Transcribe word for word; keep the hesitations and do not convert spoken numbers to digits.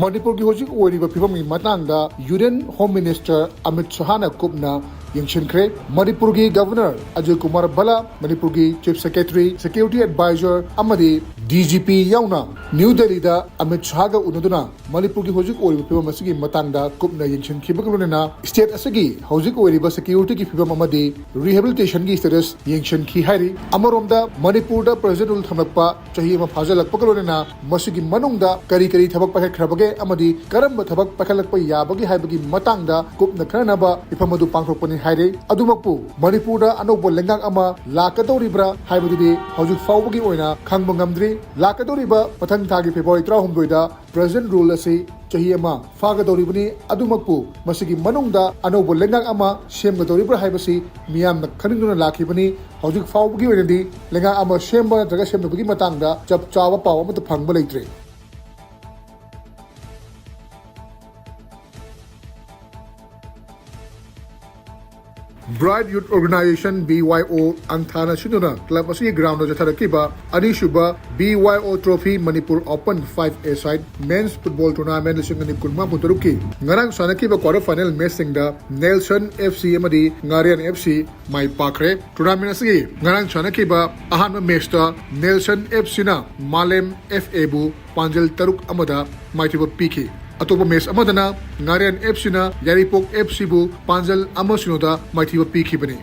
ꯃꯅꯤꯄꯨꯔꯒꯤ ꯍꯧꯖꯤꯛ ꯑꯣꯏꯔꯤꯕ ꯐꯤꯕꯝꯒꯤ ꯃꯇꯥꯡꯗ Union Home Minister ꯑꯃꯤꯠ ꯁꯍꯥꯅ ꯀꯨꯞꯅ ꯌꯦꯡꯁꯤꯟꯈ꯭ꯔꯦ꯫ ꯃꯅꯤꯄꯨꯔꯒꯤ Governor ꯑꯖꯌ ꯀꯨꯃꯥꯔ ꯚꯜꯂꯥ, ꯃꯅꯤꯄꯨꯔꯒꯤ Chief Secretary, Security Advisor ꯑꯃꯗꯤ D G P ꯌꯥꯎꯅ ꯅ꯭ꯌꯨ ꯗꯦꯜꯂꯤꯗ ꯑꯃꯤꯠ ꯁꯍꯥꯒ ꯎꯅꯗꯨꯅ ꯃꯅꯤꯄꯨꯔꯒꯤ ꯍꯧꯖꯤꯛ ꯑꯣꯏꯔꯤꯕ ꯐꯤꯕꯝ ꯑꯁꯤꯒꯤ ꯃꯇꯥꯡꯗ ꯀꯨꯞꯅ ꯌꯦꯡꯁꯤꯟꯈꯤꯕꯒ ꯂꯣꯏꯅꯅ state ꯑꯁꯤꯒꯤ ꯍꯧꯖꯤꯛ ꯑꯣꯏꯔꯤꯕ securityꯒꯤ ꯐꯤꯕꯝ ꯑꯃꯗꯤ rehabilitationꯒꯤ status ꯌꯦꯡꯁꯤꯟꯈꯤ ꯍꯥꯏꯔꯤ꯫ ꯑꯃꯔꯣꯝꯗ ꯃꯅꯤꯄꯨꯔꯗ President Rule ꯊꯝꯂꯛꯄ ꯆꯍꯤ ꯑꯃ ꯐꯥꯖꯤꯜꯂꯛꯄꯒ ꯂꯣꯏꯅꯅ ꯃꯁꯤꯒꯤ ꯃꯅꯨꯡꯗ ꯀꯔꯤ ꯀꯔꯤ ꯊꯕꯛ ꯄꯥꯏꯈꯠꯈ꯭ꯔꯕꯒꯦ ꯑꯃꯗꯤ ꯀꯔꯝꯕ ꯊꯕꯛ ꯄꯥꯏꯈꯠꯂꯛꯄ ꯌꯥꯕꯒꯦ ꯍꯥꯏꯕꯒꯤ ꯃꯇꯥꯡꯗ ꯀꯨꯞꯅ ꯈꯟꯅꯅꯕ ꯃꯤꯐꯝ ꯑꯗꯨ ꯄꯥꯡꯊꯣꯛꯄꯅꯤ ꯍꯥꯏꯔꯤ꯫ ꯑꯗꯨꯃꯛꯄꯨ ꯃꯅꯤꯄꯨꯔꯗ ꯑꯅꯧꯕ ꯂꯩꯉꯥꯛ ꯑꯃ ꯂꯥꯛꯀꯗꯧꯔꯤꯕ꯭ꯔꯥ ꯍꯥꯏꯕꯗꯨꯗꯤ ꯍꯧꯖꯤꯛ ꯐꯥꯎꯕꯒꯤ ꯑꯣꯏꯅ ꯈꯪꯕ ꯉꯝꯗ꯭ꯔꯤ꯫ ꯂꯥꯛꯀꯗꯧꯔꯤꯕ ꯃꯊꯪ ꯊꯥꯒꯤ February ꯇꯔꯥꯍꯨꯝꯗꯣꯏꯗ President Rule ꯑꯁꯤ ꯆꯍꯤ ꯑꯃ ꯐꯥꯒꯗꯧꯔꯤꯕꯅꯤ꯫ ꯑꯗꯨꯃꯛꯄꯨ ꯃꯁꯤꯒꯤ ꯃꯅꯨꯡꯗ ꯑꯅꯧꯕ ꯂꯩꯉꯥꯛ ꯑꯃ ꯁꯦꯝꯒꯗꯧꯔꯤꯕ꯭ꯔꯥ ꯍꯥꯏꯕꯁꯤ ꯃꯤꯌꯥꯝꯅ ꯈꯪꯅꯤꯡꯗꯨꯅ ꯂꯥꯛꯈꯤꯕꯅꯤ꯫ ꯍꯧꯖꯤꯛ ꯐꯥꯎꯕꯒꯤ ꯑꯣꯏꯅꯗꯤ ꯂꯩꯉꯥꯛ ꯑꯃ ꯁꯦꯝꯕ ꯅꯠꯇ꯭ꯔꯒ ꯁꯦꯝꯗꯕꯒꯤ ꯃꯇꯥꯡꯗ ꯆꯞ ꯆꯥꯕ ꯄꯥꯎ ꯑꯃꯠꯇ ꯐꯪꯕ ꯂꯩꯇ꯭ꯔꯤ꯫ Bright Youth Organization, B Y O, ꯑꯪꯊꯥꯅ ꯁꯤꯟꯗꯨꯅ club ꯑꯁꯤꯒꯤ groundꯗ ꯆꯠꯊꯔꯛꯈꯤꯕ ꯑꯅꯤꯁꯨꯕ B Y O Trophy Manipur Open five-a-side Men's Football Tournament ꯂꯤꯁꯤꯡ ꯑꯅꯤ ꯀꯨꯟꯃꯉꯥ ꯀꯨꯟꯇꯔꯨꯛꯀꯤ ꯉꯔꯥꯡ ꯁꯥꯟꯅꯈꯤꯕ quarter final matchꯁꯤꯡꯗ Nelson F C ꯑꯃꯗꯤ ꯉꯥꯔꯤꯌꯥꯟ F C ꯃꯥꯏ ꯄꯥꯛꯈ꯭ꯔꯦ꯫ Tournament ꯑꯁꯤꯒꯤ ꯉꯔꯥꯡ ꯁꯥꯟꯅꯈꯤꯕ ꯑꯍꯥꯟꯕ matchꯇ Nelson F Cꯅ ꯃꯥꯂꯦꯝ F Aꯕꯨ ꯄꯥꯟꯖꯜ ꯇꯔꯨꯛ ꯑꯃꯗ ꯃꯥꯏꯊꯤꯕ ꯄꯤꯈꯤ꯫ ꯑꯇꯣꯞꯄ match ꯑꯃꯗꯅ ꯉꯥꯔꯤꯌꯥꯟ F Cꯅ ꯌꯥꯏꯔꯤꯄꯣꯛ F Cꯕꯨ ꯄꯥꯟꯖꯜ ꯑꯃ ꯁꯤꯅꯣꯗ ꯃꯥꯏꯊꯤꯕ ꯄꯤꯈꯤꯕꯅꯤ꯫